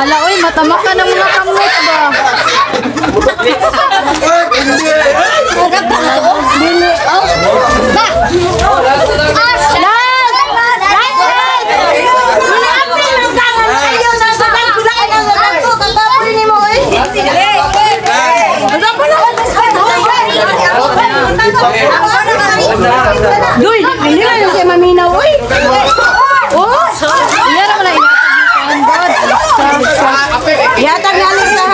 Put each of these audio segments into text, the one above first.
Ala, oy, matama ka ng mga kamot ba? Dili, oh. Duy, hindi na siya maminaw, oy. Oh, iya naman na ihatag ni Alex ha.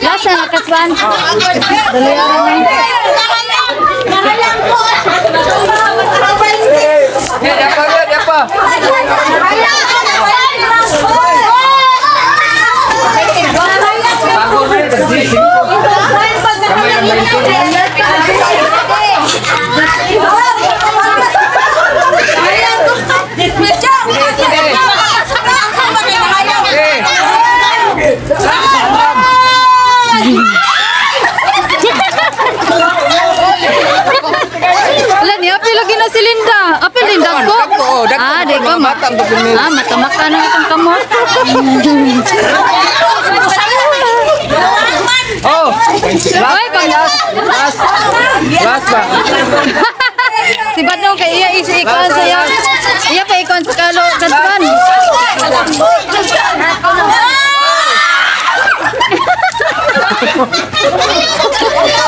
Lasa na kaswan. Dali ara na. Apa? Lagi na si Linda. Apil Linda ko. Ah, di ko. Ah, matamaka na itong kamot. Oh. Ay, pang last. Last ba? Si Badong kay iya isi ikuan sa iya. Iya pa ikuan sa kalo kadpan.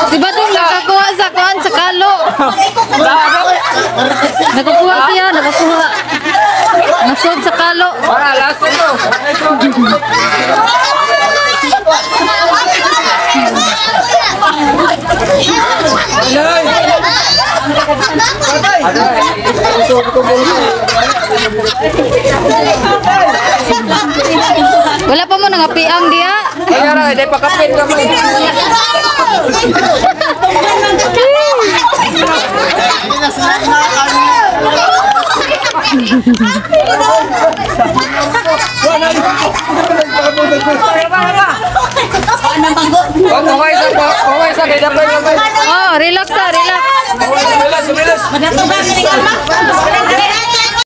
Si Badong nakakuha sa kuan sa kalo. Nakakuha siya, nakakuha. Nasod sa kalo. Para last to. Wala pa mo nangapiang diya. Ay ara, dai pakapit ka man. Oh, relax ta, relax. Relax, relax.